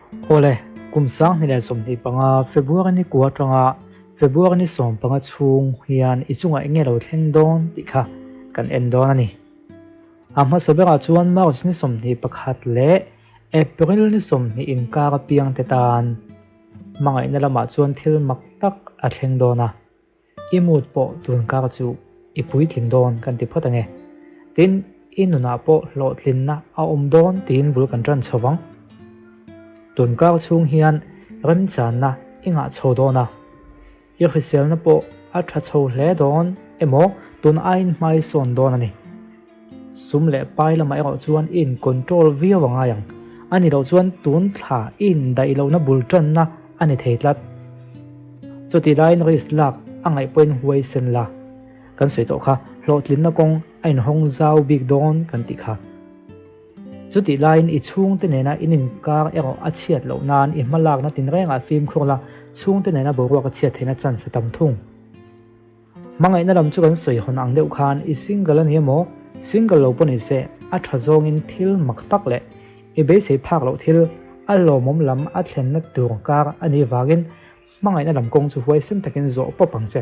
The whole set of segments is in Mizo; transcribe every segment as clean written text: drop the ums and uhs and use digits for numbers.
Awle, kum 2025 February ni kua atanga February ni 15 chhung hian i chungah eng nge lo thleng dawn tih kha kan en dawn a ni. A hmasa berah chuan March ni 21 leh April ni 20 inkar apiang te tan hmangaihna lamah chuan thil mak tak a thleng dawn a. I mood pawh tunkar chu i puitling dawn kan ti phawt ange. Tin, i nunah pawh hlawhtlinna a awm dawn tiin bul kan tan chho vang. Tunkar chhung hian remchanna i ngah chho dawn a, i hriselna pawh a tha chho hle dawn emaw tun aiin hmai sawn dawn a ni. Sum leh pai lamah erawh chuan i in control viau a ngai ang. A ni loh chuan tun thla i indaih lohna bul tanna a ni thei tlat. Chutih laiin risk lak a ngaih pawhin huaisen la. Kan sawi tawh kha hlawhtlinna kawng a inhawng zau bik dawn kan tih kha. Chutih laiin i chhungte nena in inkar erawh a chhiat loh nan i hmalakna tinrengah fimkhur la, chhungte nena boruak a chhiat theihna chance a tam thung. Hmangaihna lam chu kan sawi hawn ang deuh khan i single a ni emaw, single lo pawh ni se, a tha zawngin thil mak tak leh i beisei phak loh thil a lawmawm lam a thlenna tur kar a nih vangin hmangaihna lam kawng chu huaisen takin zawh pawp ang che.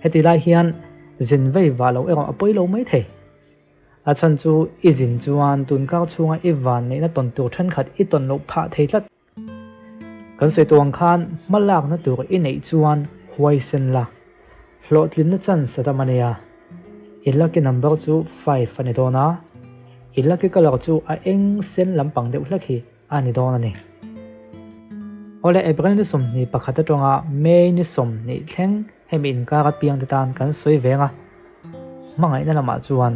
Heti lai hian zin vei vah loh erawh a pawi lo mai thei. A chhan chu i zin chuan tunkar chhunga i vanneihna tawn tur thenkhat i tawn loh phah thei tlat. Kan sawi tawh ang khan hma lakna tur i neih chuan huaisen la, hlawhtlinna chance a tam a nia. I lucky number chu five a ni dawn a, i lucky colour chu a eng sen lampang deuh hlek hi a ni dawn a ni. Awle April ni 21 atanga May ni 20 thleng hemi inkar apiang te tan kan sawi veng a, hmangaihna lamah chuan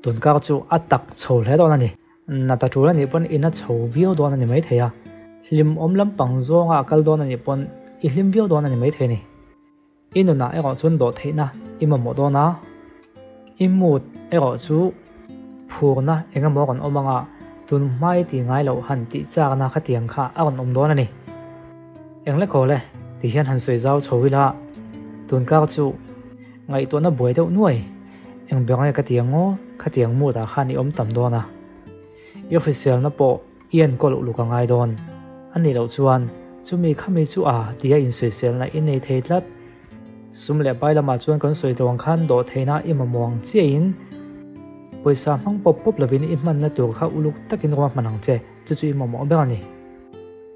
tunkar chu a tak chho hle dawn a ni. Nata tul a nih pawn i na chho viau dawn a ni maithei a, hlimawm lampang zawnga a kal dawn a nih pawn i hlim viau dawn a ni maithei a ni. I nunah erawh chuan dawh theihna i mamawh dawn a, i mood erawh chu phurna eng emaw a rawn awm anga tun hmai tih ngai loh han tih chakna khatiang kha a rawn awm dawn a ni. Engle khaw le ti hian han sawi zau chho ila, tunkar chu ngaihtuahna buai deuh nuai. Eng ber nge ka ti ang aw, khatiang mood ah khan i awm tam dawn a. I hriselna pawh i enkawl uluk a ngai dawn. A nih loh chuan chumi khami chu a tia insawiselna i nei thei tlat. Sum leh pai lamah chuan kan sawi tawh ang khan dawh theihna i mamawh ang chiahin pawisa hmang pawp pawp lovin i hmanna tur kha uluk takin ruah hman ang che, chu chu i mamawh ber a ni.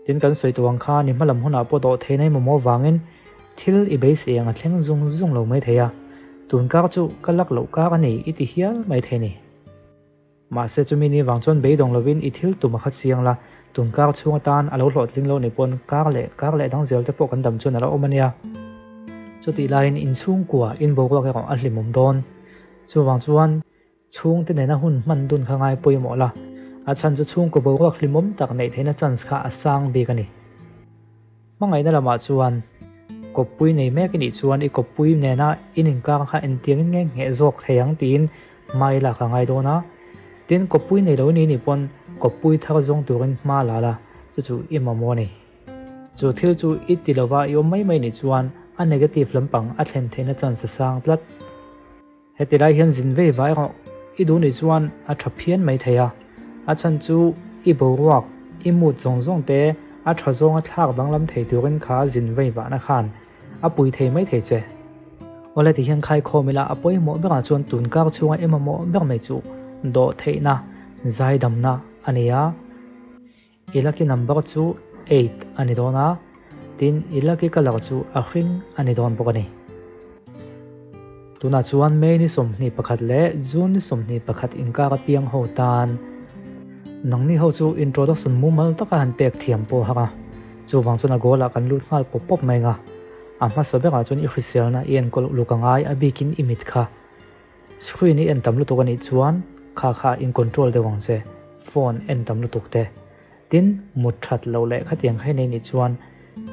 Tin kan sawi tawh ang khan i hmalam hunah pawh dawh theihna i mamawh vangin Thil i beisei ang a thleng zung zung lo mai thei a, tun kar chu ka lak loh kar a ni i ti hial mai thei ni. Mahse chumi ni vang chuan beidawng lovin i thil tum a khat siang la, tun kar chhung atan a lo hlawhtling lo ni pawn kar leh kar leh dang zel te pawh kan dam chuan a lo awm a nia. Chutih laiin inchhungkua in boruak erawh a hlimawm dawn. Chuvang chuan. Chhungte nena hun hman dun kha ngai pawimawh la, a chhan chu chhungkaw boruak hlimawm tak neih theihna chance kha a sang bik a ni. Hmangaihna lamah chuan kawppui nei mek i nih chuan i kawppui nena in inkar kha engtiangin nge ngheh zawk thei ang tiin hma i lak a ngai dawn a. Tin, kawppui nei lo i nih nih pawn kawppui thar zawng turin hma la la, chu chu i mamawh a ni. Chu thil chu i ti lova i awm mai mai nih chuan a negative lampang a thlen theihna chance a sang tlat. Heti lai hian zin vei vah erawh i duh nih chuan a tha phian mai thei a, a chhan chu i boruak, i mood zawng zawng te a tha zawnga thlak danglam thei turin kha zin vei vahna khan a pui thei mai thei che. Awle ti hian khaikhawm ila a pawimawh berah chuan tunkar chhunga i mamawh ber mai chu dawh theihna, zaidamna a ni a. I lucky number chu eight a ni dawn a, tin i lucky colour chu a hring a ni dawn bawk a ni. Tunah chuan May ni 21 leh June ni 21 inkar apiang ho tan nangni ho chu introduction mumal taka han pek thiam pawh har a, chuvang chuan a goal ah kan lut nghal pawp pawp mai nga. A hmasa berah chuan i hriselna i enkawl uluk a ngai a bikin i mit kha. Screen i en tam lutuk a nih chuan kha kha in control deuh ang che, phone en tam lutuk te. Tin, mut that loh leh khatiang kha i nei nih chuan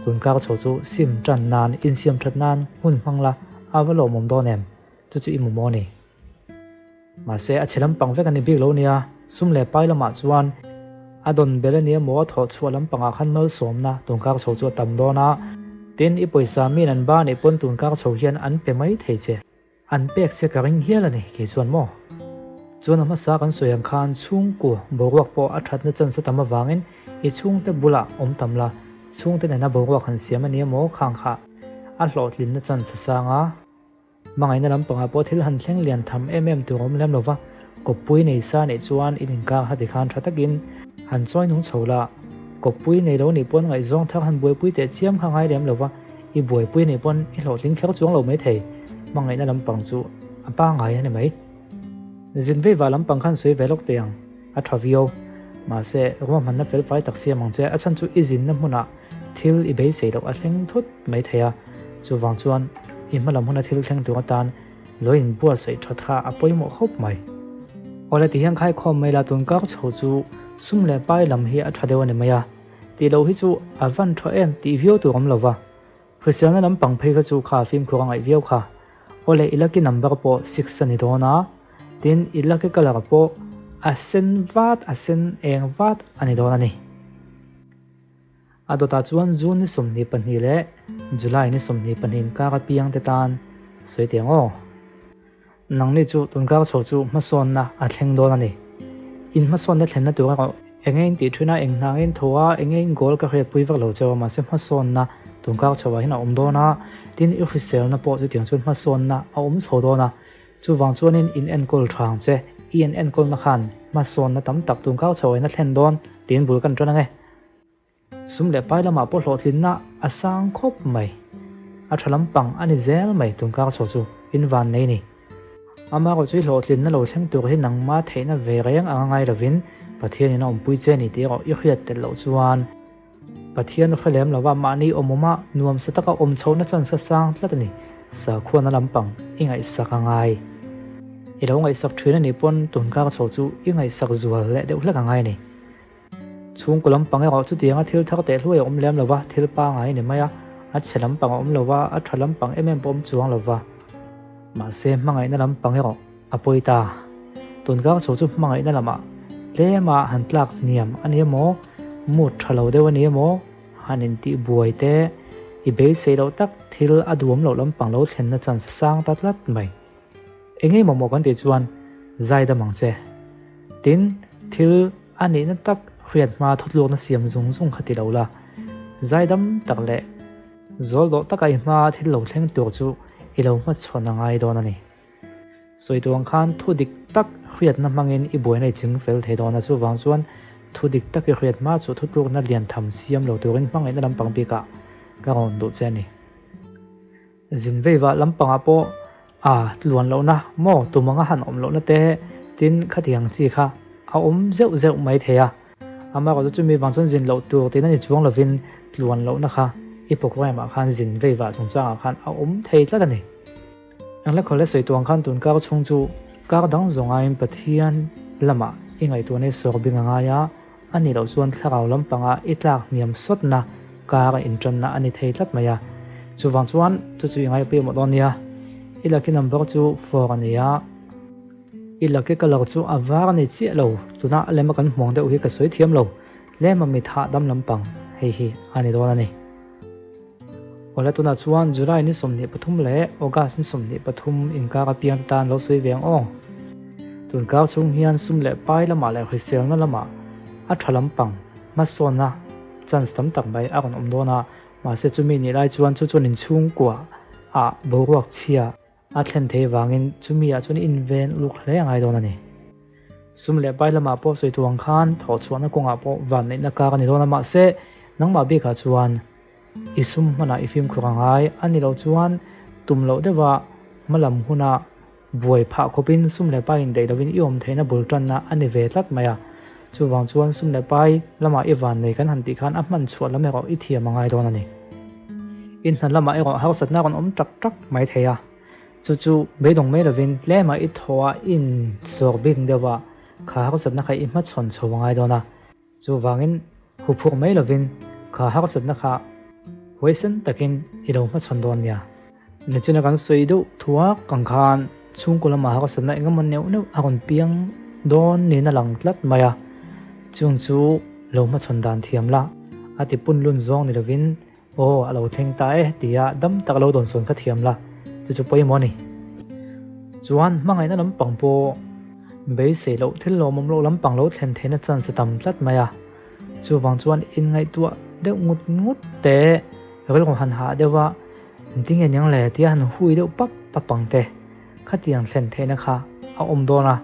tunkar chho chu sim tan nan, insiam that nan hun hmang la a va lawmawm dawn em? Chu chu i mamawh a ni. Mahse, a chhe lampang vek a ni bik lo nia, sum leh pai lamah chuan a dawn bel a ni emaw a thawh chhuah lampangah khan malsawmna tunkar chho chu a tam dawn a. Tin, i pawisa miin an ba nih pawn tunkar chho hian an pe mai thei che. An pek che ka ring hial a ni, kei chuan maw? Chuan a hmasa kan sawi ang khan chhungkaw boruak pawh a thatna chance a tam avangin I chhungte bulah awm tam la, chhungte nena boruak han siam a ni emaw khang kha a hlawhtlinna chance a sang a. Hmangaihna lampangah pawh thil han thleng lian tham em em tur a awm lem lo va, kawppui nei sa neih chuan in inkar hati khan tha takin han chawi nung chho la, kawppui nei lo nih pawn ngaihzawng thar han buaipui teh chiam kha ngai lem lo va, i buaipui nih pawn i hlawhtling kher chuang lo maithei, hmangaihna lampang chu a pangngai a ni mai. Zin veiva lampang khan sawi ve lawk teh ang, a tha viau. Mahse, ruahmanna felfai tak siam ang che, a chhan chu i zinna hmunah thil i beisei loh a thleng thut mai thei a, chuvang chuan i hmalam huna thil thleng tur atan lo inbuatsaih that kha a pawimawh khawp mai. Awle ti hian khaikhawm mai la tun kar chho chu sum leh pai lam hi a tha deuh a ni mai a, tih loh hi chu a van tha em tih viau tur awm lo va, hriselna lampang phei kha chu kha fimkhur a ngaih viau kha. Awle i lucky number pawh six a ni dawn a, tin i lucky colour pawh a sen vat a sen eng vat a ni dawn a ni. A dawtah chuan June ni 22 leh July ni 22 inkar apiang te tan sawi teh ang aw. Nangni chu tunkar chho chu hmasawnna a thleng dawn a ni. In hmasawnna thlenna tur erawh enge in tih thin a, eng hna nge in tho a, enge in goal ka hriatpui vak lo cheu a, mahse hmasawnna tunkar chho ah hian a awm dawn a, tin i hriselna pawh chutiang chuan hmasawnna a awm chho dawn a, chuvang chuanin in enkawl tha ang che, i in enkawlna khan hmasawnna tam tak tunkar chho ah hian a thlen dawn tiin bul kan tan ang e. Sum leh pai lamah pawh hlawhtlinna a sang khawp mai. A tha lampang a ni zel mai tunkar chho chu in van nei ni. Amaherawh chu i hlawhtlinna lo thleng tur hi nangma theihna ve reng anga ngai lovin Pathianin a awmpui che ni tih erawh i hriat tel loh chuan Pathian a hre lem lova mahni awm awma nuamsa taka awm chhohna chance a sang tlat a ni. Sakhuana lampang i ngaihsak a ngai. I lo ngaihsak thin a nih pawn tunkar chho chu i ngaihsak zual leh deuh hlek a ngai a ni. Chhungkaw lampang erawh chutianga thil thar teh hluai a awm lem lo va, thil pangai a ni mai a, a chhe lampang a awm lo va, a tha lampang em em pawh a awm chuang lo va. Mahse, hmangaihna lampang erawh a pawi ta. Tunkar chho chu hmangaihna lamah tlema han tlak hniam a ni emaw, mood tha lo deuh a ni emaw, han intih buai te, i beisei loh tak thil a duam loh lampang lo thlenna chance a sang ta tlat mai. Eng emaw maw kan tih chuan zai dam ang che. Tin, thil a nihna tak hriat hma thawtluakna siam zung zung kha ti lo la, zai dam tak leh zawl dawh taka i hma thil lo thleng tur chu i lo hmachhawn a ngai dawn a ni. Sawi tuang khan thu dik tak hriatna hmangin i buaina i ching fel thei dawn a, chuvang chuan thu dik tak i hriat hma chu thutlukna lian tham siam lo turin hmangaihna lampang bikah ka rawn duh che a ni. Zin veivah lampangah pawh a tluan lohna maw tum anga han awm lohna te tin khatiang chi kha a awm zeuh zeuh mai thei a. Amaherawhchu chumi vang chuan zin loh tur tiin a ni chuang lovin tluan lohna kha i programme ah khan zin veivah chungchangah khan a awm thei tlat a ni. Engla khawle sawi tuang khan tun kar chhung chu kar dang zawng aiin Pathian lamah i ngaihtuahna i sawr bing a ngai a, A nih loh chuan thlarau lampanga i tlak hniam sawtna kar a intanna a ni thei tlat mai a. Chuvang chuan chu chu i ngaipawimawh dawn nia. I lucky number chu four a ni a. I lucky colour chu a var a ni chiah lo. Tuna a lema kan hmuang deuh hi ka sawi thiam lo. Tlema mit hahdam lampang hei hi a ni dawn a ni. Awle tunah chuan July ni 23 leh August ni 23 inkar apiang te tan lo sawi ve ang aw. Tunkar chhung hian sum leh pai lamah leh hriselna lamah a tha lampang hmasawnna chance tam tak mai a rawn awm dawn a, mahse chumi nih lai chuan chu chuan inchhungkua ah boruak chhia A thlen theih vangin chumi ah chuan inven uluk hle a ngai dawn a ni. Sum leh pai lamah pawh sawi tuang khan thawh chhuahna kawngah pawh vanneihna kar a ni dawn a, mahse nangmah bikah chuan i sum hmanah i fimkhur a ngai a ni loh chuan tum loh deuha hmalam huna buai phah khawpin sum leh pai indaih lovin i awm theihna bul tanna a ni ve tlat mai a. Chuvang chuan sum leh pai lamah i vannei kan han tih khan a hman chhuah lam erawh i thiam a ngai dawn a ni. In hna lamah erawh harsatna a rawn awm tak tak mai thei a, chu chu beidawng mai lovin tlema i thaw a i insawr bik deuh a, kha harsatna kha i hmachhawn chho a ngai dawn a. Chuvangin huphurh mai lovin kha harsatna kha huaisen takin i lo hmachhawn dawn nia. Nichina kan sawi deuh thuak ang khan chhungkaw lamah harsatna engemaw neuh neuh a rawn piang dawn niin a lang tlat mai a, chung chu lo hmachhawn dan thiam la a ti pun lun zawng ni lovin Aw, a lo thleng ta e tia dam tak lo dawnsawn kha thiam la, chu chu pawimawh a ni. Chuan hmangaihna lampang pawh beisei loh thil lawmawm loh lampang lo thlen theihna chance a tam tlat mai a. Chuvang chuan inngaihtuah deuh ngut ngut te, rilru han hah deuh a, engtin nge niang le tia han hui deuh pap pap ang te, khatiang thlen theihna kha a awm dawn a,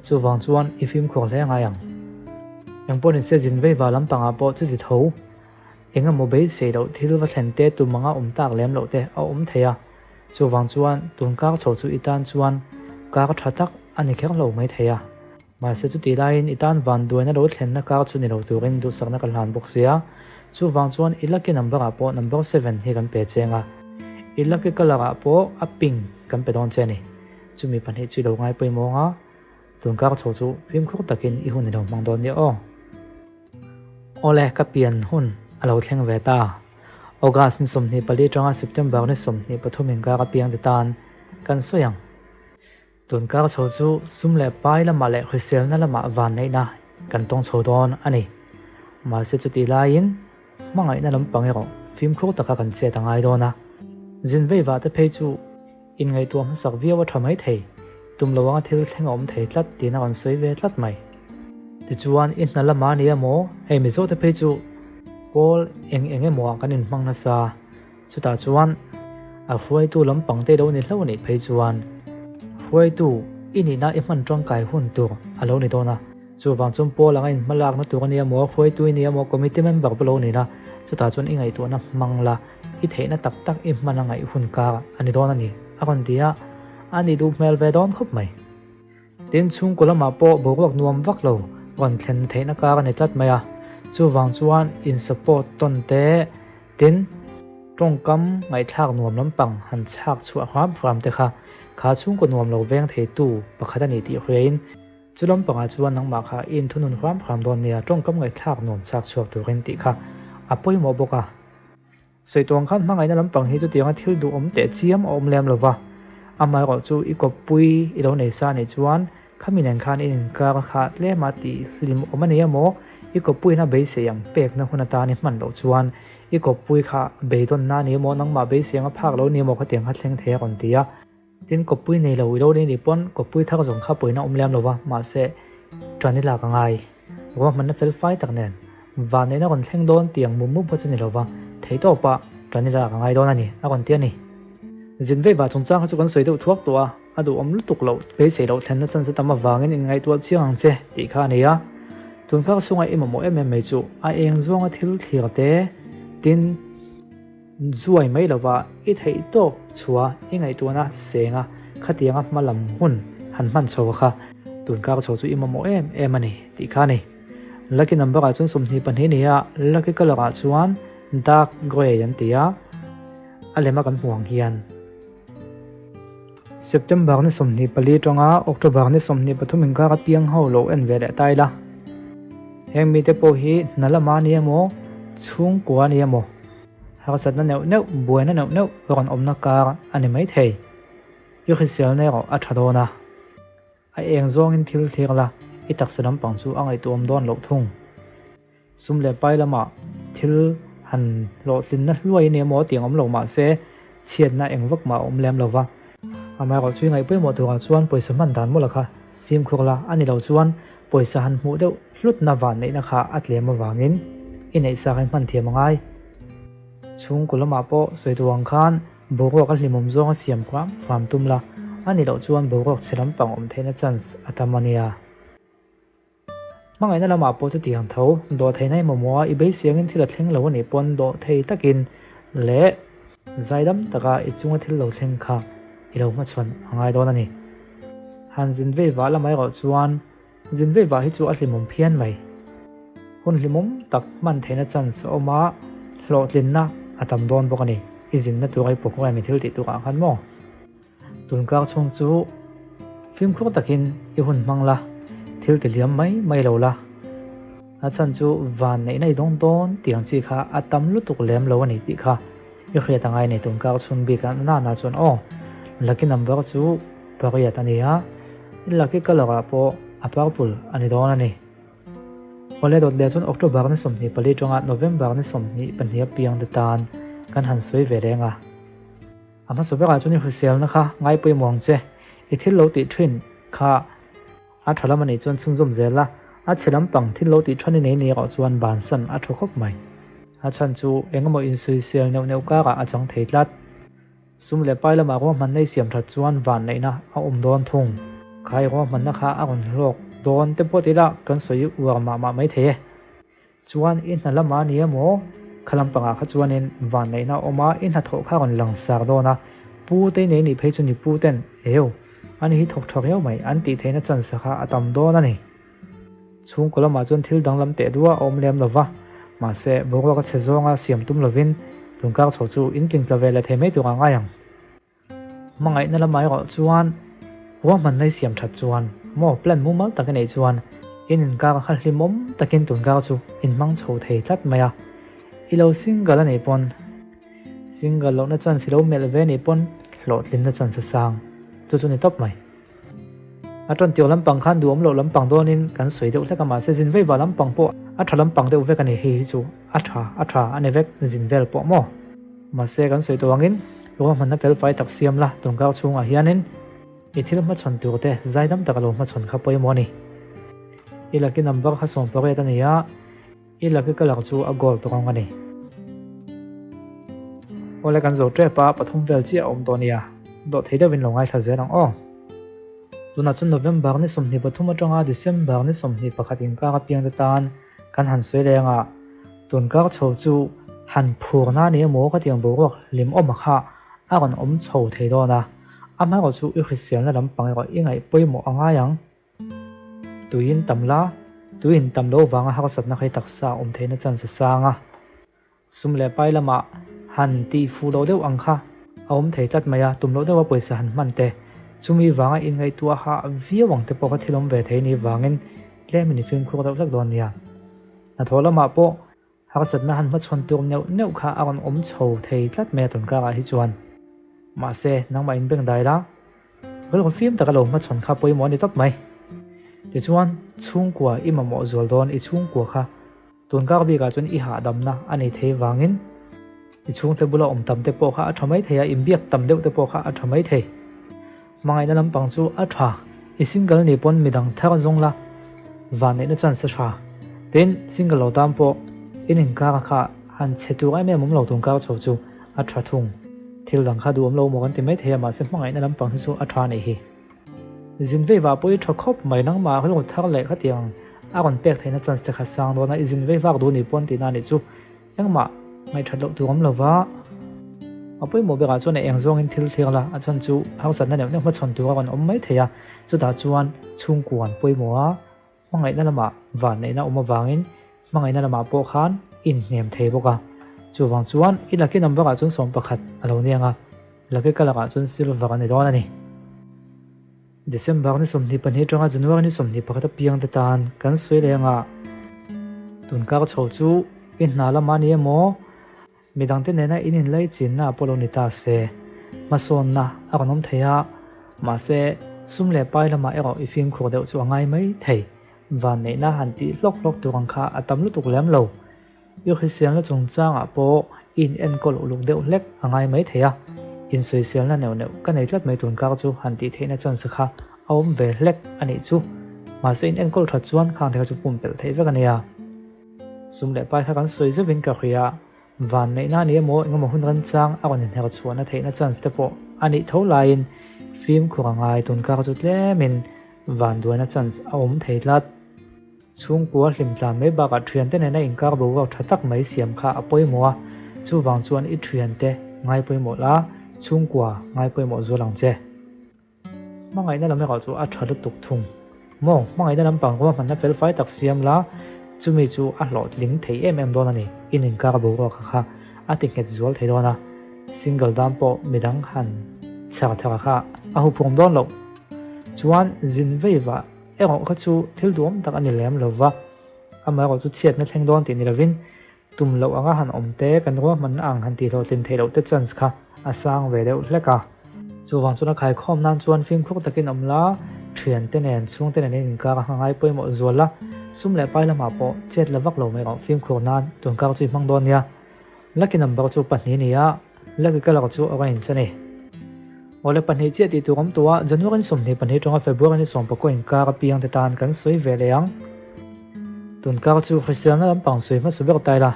chuvang chuan i fimkhur hle ngai ang. Engpawh nise zin veiva lampangah pawh chuti tho engemaw beisei loh thil va thlen te tum anga awm tak lem loh te a awm thei a, chuvang chuan tun kar chho chu i tan chuan kar tha tak a ni kher lo mai thei a. Mahse chutih laiin i tan vanduaina lo thlenna kar chu ni lo turin duhsakna ka hlan bawk sia. Chuvang chuan i lucky number ah pawh number seven hi kan pe cheng a, i lucky colour ah pawh a pink kan pe dawn che a ni. Chumi pahnih chu i lo ngai pawimawh ang a, tun kar chho chu fimkhur takin i hun i lo hmang dawn nia aw. Awle ka pian hun a lo thleng ve ta. August ni 24 atanga September ni 23 inkar a piang te tan kan sawi ang. Tunkar chho chu sum leh pai lamah leh hriselna lamah vanneihna kan tawng chho dawn a ni. Mahse chutih laiin hmangaihna lampang erawh fimkhur taka kan chet a ngai dawn a. Zin veivah te phei chu inngaihtuah hmasak viau a tha mai thei, tum lo anga thil thleng a awm thei tlat tiin a rawn sawi ve tlat mai. Tichuan i hna lamah a ni emaw, hei Mizo te phei chu pawl eng eng emaw ah kan inhmang nasa. Chutah chuan a hruaitu lampang te lo ni hlauh anih phei chuan hruaitu i nihna i hman tangkai hun tur a lo ni dawn a. Chuvang chuan pawl anga inhmalakna tur a nia maw, hruaitu i nia maw, committee member pawh lo ni la, chutah chuan i ngaihtuahna hmang la, i theihna tak tak i hman a ngaih hun kar a ni dawn a ni, a rawn ti a, a nih duh hmel ve dawn khawp mai. Tin, chhungkaw lamah pawh boruak nuam vak lo rawn thlen theihna kar a ni tlat mai a, chuvang chuan in support tawn te, tin, tawngkam ngaihthlak nuam lampang han chhak chhuah hram hram te kha kha chhungkaw nuam lo veng theitu pakhat a ni tih hriain chu lampangah chuan nangmah kha i inthunun hram hram dawn nia, tawngkam ngaihthlak nuam chhak chhuak turin tih kha a pawimawh bawk a. Sawi tuang khan hmangaihna lampang hi chutianga thil duhawm teh chiam a awm lem lo va, amaherawh chu i kawppui i lo nei sa anih chuan khami nen khan i inkar a khah tlem a tih hlim awm a ni emaw, i kawppuiin a beisei ang pekna hun atan i hman loh chuan i kawppui kha beidawnna a ni emaw, nangmah beisei anga phak lo ni emaw khatiang kha thleng thei a rawn ti a. Tin, kawppui nei lo i lo nei nih pawn kawppui thar zawng kha pawina awm lem lo va, mahse ṭan i lak a ngai. Ruahmanna fel fai tak nen vanneihna rawn thleng dawn tiang mum mum kha chu ni lo va, theihtawpah ṭan i lak a ngai dawn a ni, a rawn ti a ni. Zin vei vah chungchang kha chu kan sawi deuh thuak tawh a, a duhawm lutuk loh, beisei loh thlenna chance tam avangin inngaihtuah chiang ang che tih kha a ni a. Tunkar chhunga i mamawh em em mai chu a eng zawnga thil thlir te, tin, Zuai mai lova i theih tawk chhuah i ngaihtuahna senga khatianga hma lam hun han hman chho kha tunkar chho chu i mamawh em em a ni tih kha a ni. Lucky number ah chuan 22 ni a, lucky colour ah chuan dark grey an ti a, a lema kan hmuh ang hian. September ni 24 tanga October ni 23 inkar a piang ho lo en ve leh ta ila. Heng mite pawh hi hna lama a ni emaw, chhungkua a ni emaw, harsatna neuh neuh, buaina neuh neuh rawn awmna kar a ni mai thei. I hriselna erawh a tha dawn a, a eng zawngin thil thlir la, i taksa lampang chu a ngaihtuahawm dawn loh thung. Sum leh pai lamah thil han hlawhtlinna hluai a ni emaw tih ang awm lo mah se, chhiatna eng vak mah a awm lem lo va. Amaherawh chu i ngaih pawimawh turah chuan pawisa hman dan mawlh kha fimkhur la, a ni lo chuan pawisa han hmuh deuh hlutna vanneihna kha a tlem avangin i neihsak in hman thiam a ngai. Chhungkaw lamah pawh sawi duh ang khan boruak a hlimawm zawng a siam hram hram tum la, a ni loh chuan boruak chhe lampang awm theihna chance a tam a nia. Hmangaihna lamah pawh chutiang tho, dawhtheihna i mamawh a, i beisei angin thil a thleng lo a nih pawn dawhthei takin leh zaidam taka i chunga thil lo thleng kha i lo hmachhawn a ngai dawn a ni. Han zin vei vah lamah erawh chuan zin vei vah hi chu a hlimawm phian mai. Hun hlimawm tak hman theihna chance a awm a, hlawhtlinna a tam dawn bawk a ni. I zinna tura i programme i thil tih turah khan maw? Tunkar chhung chu fimkhur takin i hun hmang la, thil ti liam mai mai lo la. A chhan chu van neihna i dawng dawn tih ang chi kha a tam lutuk lem lo a ni tih kha i hriat a ngai a ni tunkar chhung bik a nana chuan aw lucky number chu pariat a ni a, lucky colour ah pawh a purple a ni dawn a ni. Awle dawt leh chuan October ni 24 tanga November ni 22 a piang te tan kan han sawi ve reng a. A hmasa berah chuan i hriselna kha ngai pawimawh ang che. I thil lo tih thin kha a tha lam a nih chuan chhunzawm zel la. A chhe lampang thil lo tih than i nei ni erawh chuan bansan a tha khawp mai. A chhan chu engemaw insawisel neuh neuh karah a chang thei tlat. Sum leh pai lamah ruahmanna i siam that chuan vanneihna a awm dawn thung. Khai ruahmanna kha a rawn hlawk dawn te pawh tila kan sawi uar mah mah mai thei e. Chuan i hna lamah a ni emaw kha lampangah kha chuanin vanneihna a awm a, i hnathawh kha a rawn langsar dawn a, pu te i nei nih phei chu ni pu ten eu ani hi thawk tha riau mai an tih theihna chance kha a tam dawn a ni. Chhungkaw lamah chuan thil danglam teh duah a awm lem lo va, mahse boruak a chhe zawnga siam tum lovin tunkar chho chu in tling tla ve leh thei mai turah ngai ang. Hmangaihna lamah erawh chuan ruahmanna i siam that chuan maw plan mumal tak i neih chuan in inkar kha hlimawm takin tunkar chu in hmang chho thei tlat mai a, i lo single a nih pawn single lohna chance i lo melh ve a nih pawn hlawhtlinna chance a sang chu chu ni tawp mai. A tan tir lampang khan duhawm loh lampang dawnin kan sawi deuh hlek a, mahse zin vei vah lampang pawh a tha lampang deuh vek a ni, hei hi chu a tha a tha a ni vek zin vel pawh maw? Mahse kan sawi tawh angin ruahmanna fel fai tak siam la tawngkar chhungah hianin i thil hmachhawn tur te zaidam taka lo hmachhawn kha pawimawh a ni. I lucky number kha 18 a ni a. I lucky colour chu a gold rawng a ni. Awle kan zo tep a, pathum vel chiah a awm tawh nia. Dawh thei deuhin lo ngaithla zel ang aw. Tunah chuan November ni 23 atanga December ni 21 inkar apiang te tan kan han sawi leng a, tunkar chho chu han phurna a ni emaw ka tih ang boruak hlimawm kha a rawn awm chho thei dawn a, amaherawhchu i hriselna lampang erawh i ngaih pawimawh a ngai ang. Tuiin tam la, tuiin tam loh vanga harsatna khai taksa awm theihna chance a sang a. Sum leh pai lamah han tih fuh loh deuh ang kha a awm thei tlat mai a, tum loh deuha pawisa han hman te, chumi vanga inngaihtuah hah viau ang te pawh kha thil awm ve thei ni vangin tlemin i fimkhur deuh hlek dawn nia. Hnathawh lamah pawh harsatna han hmachhawn tur neuh neuh kha a rawn awm chho thei tlat mai a tunkarah hi chuan. Mahse, nangmah inbeng dai la, Rilru fim taka lo hmachhawn kha pawimawh a ni tawp mai. Tichuan, chhungkua i mamawh zual dawn i chhungkua kha tunkar bikah chuan i hahdamna a nei thei vangin i chhungte bula awm tam te pawh kha a tha mai thei a, inbiak tam deuh te pawh kha a tha mai thei. Hmangaihna lampang chu a tha, i single nih pawn midang thar zawng la vanneihna chance a tha. Tin, single lo tan pawh in inkar kha han chhe tur em em awm lo tunkar chho chu a tha thung. Thil dang kha duhawm lo maw kan ti mai thei a, mahse hmangaihna lampang hi chu a tha anih hi. Zin vei vah pawh i tha khawp mai, nangmah rilru thar leh khatiang a rawn pek theihna chance te kha sang dawn a, i zin vei vak duh nih pawn tihna anih chu engmah ngaihthat loh tur awm lova. A pawimawh berah chuan a eng zawngin thil thlir la, a chhan chu harsatna neuh neuh hmachhawn tur a rawn awm mai thei a, chutah chuan chhungkua an pawimawh a, Hmangaihna lamah vanneihna awm avangin hmangaihna lamah pawh khan i inhnem thei bawk a. Chuvang chuan i lucky number ah chuan 11 a lo ni ang a, lucky colour ah chuan silver a ni dawn a ni. December ni 22 atanga January ni 21 apiang te tan kan sawi leh ang a, tunkar chho chu i hna lamah a ni emaw, Midangte nena in inlaichinna pawh lo ni ta se, hmasawnna a rawn awm thei a, mahse sum leh pai lamah erawh i fimkhur deuh chu a ngai mai thei. Vanneihna han tih hlawk hlawk tur ang kha a tam lutuk lem lo. I hriselna chungchangah pawh i in enkawl uluk deuh hlek a ngai mai thei a, insawiselna neuh neuh ka nei tlat mai tunkar chu han tih theihna chance kha a awm ve hlek a nih chu. Mahse in enkawl that chuan khang te kha chu pumpelh theih vek a nia. Sum leh pai kha kan sawi zeuhin ka hria a, vanneihna a ni emaw engemaw hun remchang a rawn inher chhuahna theihna chance te pawh a nih tho laiin fimkhur a ngai tunkar chu tlemin vanduaina chance a awm thei tlat. Chhungkua hlim tlan mai bakah thiante nena inkar boruak tha tak mai siam kha a pawimawh a, chuvang chuan i thiante ngai pawimawh la, chhungkua ngai pawimawh zual ang che. Hmangaihna lam erawh chu a tha lutuk thung. Maw, hmangaihna lampang ruahmanna fel fai tak siam la, chumi chu a hlawhtling thei em em dawn a ni. In inkar boruak kha kha a ti nghet zual thei dawn a, single dan pawh midang han chhar thar kha a huphurm dawn loh. Chuan zin vei vah erawh kha chu thil duhawm tak a ni lem lo va, amaherawh chu chhiatna thleng dawn tih ni lovin Tum loh anga han awm te, kan ruahmanna ang han tihhlawhtlin theih loh te chance kha a sang ve deuh hlek a. Chuvang chuan a khaikhawm nan chuan fimkhur takin awm la, thiante nen, chhungte nen in inkar a ngai pawimawh zual la, sum leh pai lamah pawh chet la vak lo mai rawh fimkhur nan tunkar chu i hmang dawn nia. Lucky number chu pahnih a ni a, lucky colour chu orange a ni. Awle pahnih chiah tih tur awm tawh a, January ni 22 atanga February ni 19 inkar apiang te tan kan sawi ve leh ang. Tunkar chu hriselna lampang sawi hmasa ber ta ila,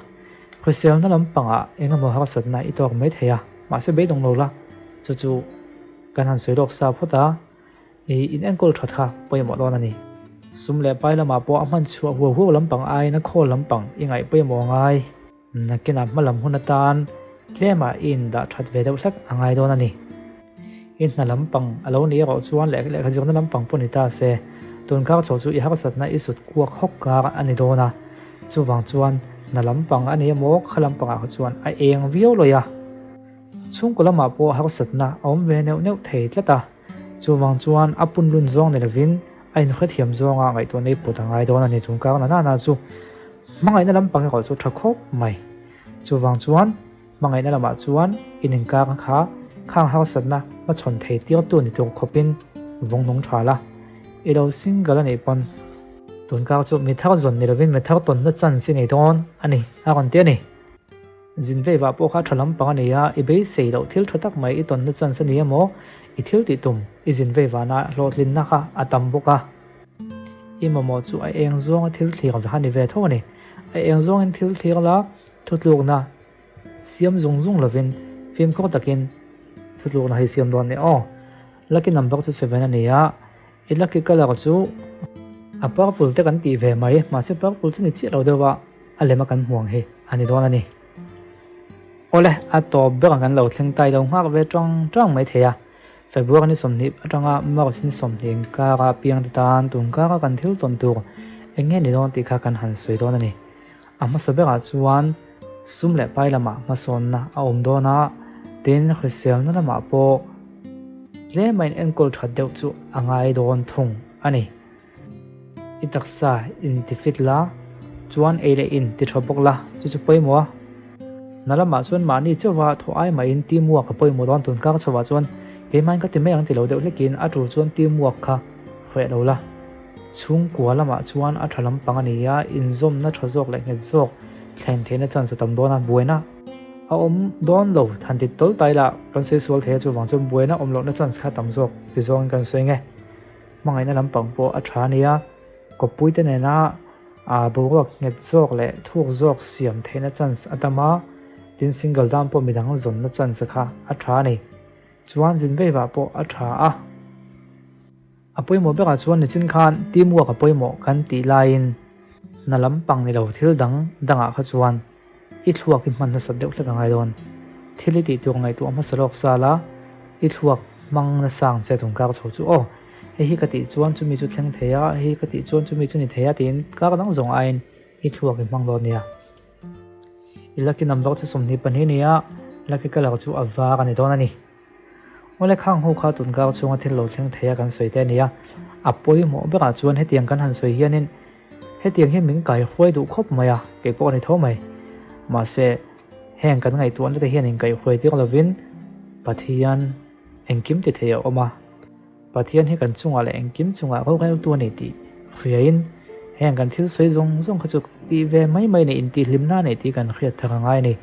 hriselna lampangah engemaw harsatna i tawk mai thei a, mahse beidawng lo la, chu chu kan han sawi lawk sa phawt a, i inenkawl that kha pawimawh dawn a ni. Sum leh pai lamah pawh a hman chhuah huau huau lampang aiin a khawl lampang i ngaih pawimawh ngai. Nakinah hma lam hun atan tlemah i indah that ve deuh hlek a ngai dawn a ni. I hna lampang a lo nih erawh chuan leh lehkha zirna lampang pawh ni ta se, tunkar chho chu i harsatna i sut kuak hawk kar a ni dawn a. Chuvang chuan hna lampang a ni emaw kha lampangah kha chuan a eng viau lawih a. Chhungkaw lamah pawh harsatna a awm ve neuh neuh thei tlat a. Chuvang chuan a punlun zawng ni lovin a inhrethiam zawnga ngaihtuahna i put a ngai dawn a ni chung kar na nana chu hmangaihna lampang erawh chu tha khawp mai. Chuvang chuan hmangaihna lamah chuan in inkar kha khang harsatna hmachhawn thei tirtu ni tur khawpin vawng nung tha la. I lo single a nih pawn tunkar chu mi thar zawn ni lovin mi thar tawnna chance i nei dawn a ni a rawn ti a ni. Zin vei vah pawh kha tha lampang a ni a, i beisei loh thil tha tak mai i tawnna chance a ni emaw, i thil tih tum i zin vei vahna hlawhtlinna kha a tam bawk a. I mamawh chu a eng zawnga thil thlir ve kha ni ve tho a ni. A eng zawngin thil thlir la, thutlukna siam zung zung lovin fimkhur takin thutlukna hi siam dawn ni aw. Lucky number chu seven a ni a, i lucky colour chu a purple te kan tih ve mai, mahse purple chu ni chiah lo deuh a. A lema kan hmuang hi a ni dawn a ni. Awle, a tawp berah kan lo thleng tai lo nghak ve tang tang mai thei a. February ni 20 atanga March ni 20 inkara piangte tan tunkara kan thil tawn tur eng nge ni dawn tih kha kan han sawi dawn a ni. A hmasa berah chuan sum leh pai lamah hmasawnna a awm dawn a, tin hriselna lamah pawh tlema in enkawl that deuh chu a ngai dawn thung a ni. I taksa in ti fit la, chuan ei leh in ti tha bawk la, chu chu pawimawh a. Hna lamah chuan mahni chauha thawh ai mahin team work a pawimawh dawn tun kar chhovah chuan keimahin ka ti mai ang ti lo deuh hlekin a tul chuan team work kha hreh lo la. Chhungkua lamah chuan a tha lampang a ni a, inzawmna tha zawk leh nghet zawk thlen theihna chance a tam dawn a, buaina a awm dawn lo han ti tawl tai lah kan sawi sual thei a chuvang chuan buaina awm lohna chance kha tam zawk ti zawngin kan sawi nge. Hmangaihna lampang pawh a tha a nia, kawppuite nena boruak nghet zawk leh thuk zawk siam theihna chance a tam a, tin single dan pawh midang zawnna chance kha a tha a ni. Chuan zin veivah pawh a tha a. A pawimawh berah chuan nichin khan team work a pawimawh kan tih laiin hna lampang ni lo thil dang dangah kha chuan I thluak i hman nasat deuh hlek a ngai dawn. Thil i tih tur ngaihtuah hmasa lawk sa la, i thluak hmang nasa ang che tum kar chho chu aw. Hei hi ka tih chuan chumi chu thleng thei a, hei hi ka tih chuan chumi chu ni thei a tiin kar dang zawng aiin i thluak i hmang dawn nia. I lucky number chu 22 nia, lucky colour chu a var a ni dawn a ni. Awle khang ho kha tun kar chhunga thil lo thleng thei a kan sawi te a ni a, a pawimawh berah chuan hetiang kan han sawi hianin hetiang hi min kai huai duh khawp mai a, kei pawh a ni tho mai. Mahse, heng kan ngaihtuahna te hian inkaihhuai tir lovin Pathian engkim ti thei a awm a. Pathian hi kan chungah leh engkim chungah roreltu a ni tih hriain heng kan thil sawi zawng zawng kha chu tih ve mai mai nei intihhlimna a nei tih kan hriat thar a ngai a ni.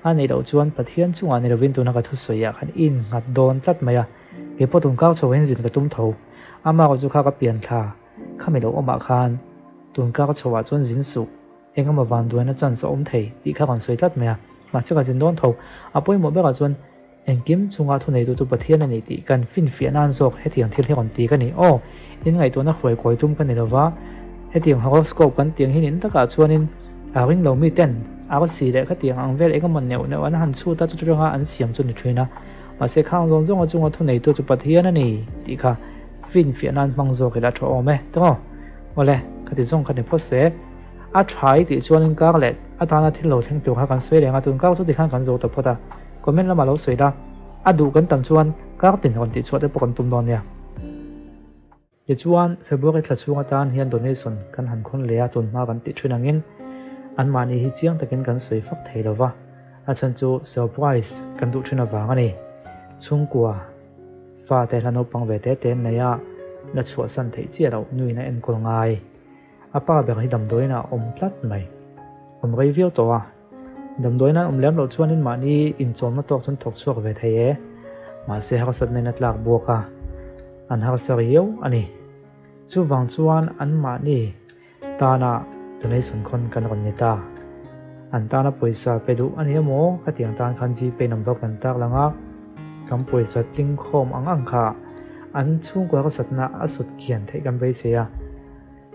A neih loh chuan Pathian chungah ni lovin tuna ka thusawiah khan i innghat dawn tlat mai a, kei pawh tunkar chho hian zin ka tum tho. Ama erawh chu kha ka pian thla khami lo awmah khan tunkar chhoah chuan zin suh engemaw vanduaina chance a awm thei tih kha rawn sawi tlat mai a, mahse ka zin dawn tho. A pawimawh berah chuan Engkim chunga thuneitu chu Pathian a ni tih kan finfiah nan zawk hetiang thil hi rawn ti ka ni. Aw, in ngaihtuahna hruai kawi tum ka ni lova, hetiang horoscope kan tih ang hi nin takah chuanin a ring lo miten arsi leh khatiang ang vel engemaw neuh neuh an han chhut a, chutanga an siam chu ni thin a. Mahse khang zawng zawnga chunga thuneitu chu Pathian a ni tih kha finfiah nan hmang zawk ila tha awm e. Tawng awle, khati zawng kha ni phawt se. A tha i tih chuanin kar leh atana thil lo thleng tur kha kan sawi reng a, tun kar chu tikhan kan zo ta phawt a. Comment lamah lo sawi la, a duh kan tam chuan kar tin rawn tih chhuah te pawh kan tum dawn nia. Tichuan, February thla chhung atan hian donation kan han khawn leh a, tun hma kan tih thin angin anmahni hi chiang takin kan sawi fak thei lo va, a chhan chu surprise kan duh thin avang a ni. Chhungkua fate hla naupang ve te te an nei a, la chhuahsan theih chiah loh nuin a enkawl ngai. A pa ber hi damdawiin ah a awm tlat mai. Awm rei viau tawh a. Damdawiin an awm lem loh chuanin mahni inchawmna tawk chuan thawk chhuak ve thei e. Mahse harsatna in a tlak buak a, an harsa riau a ni. Chuvang chuan an mahni tana Donation khawn kan rawn ni ta. An tana pawisa pe duh a ni emaw khatiang tan khan Gpay number kan tak lang a, kan pawisa tling khawm ang ang kha an chhungkua harsatna a sut kian theih kan beisei a,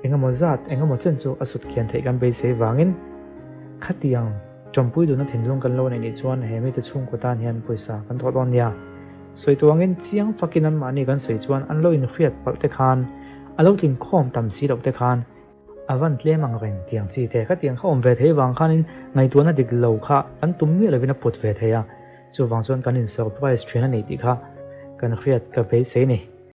engemaw zat engemaw chen chu a sut kian theih kan beisei vangin khatiang tawmpui duhna thinlung kan lo neih nih chuan he mite chhungkua tan hian pawisa kan thawh dawn nia. Sawi tuangin chiang fakin anmahni kan sawi chuan an lo inhriat palh te khan a lo tling khawm tam si loh te khan A van tlem ang reng tiang chi te. Khatiang kha awm ve thei vang khanin ngaihtuahna dik lo kha kan tum miah lovin a put ve thei a, chuvang chuan kan in surprise thin a ni tih kha kan hriat ka beisei ni.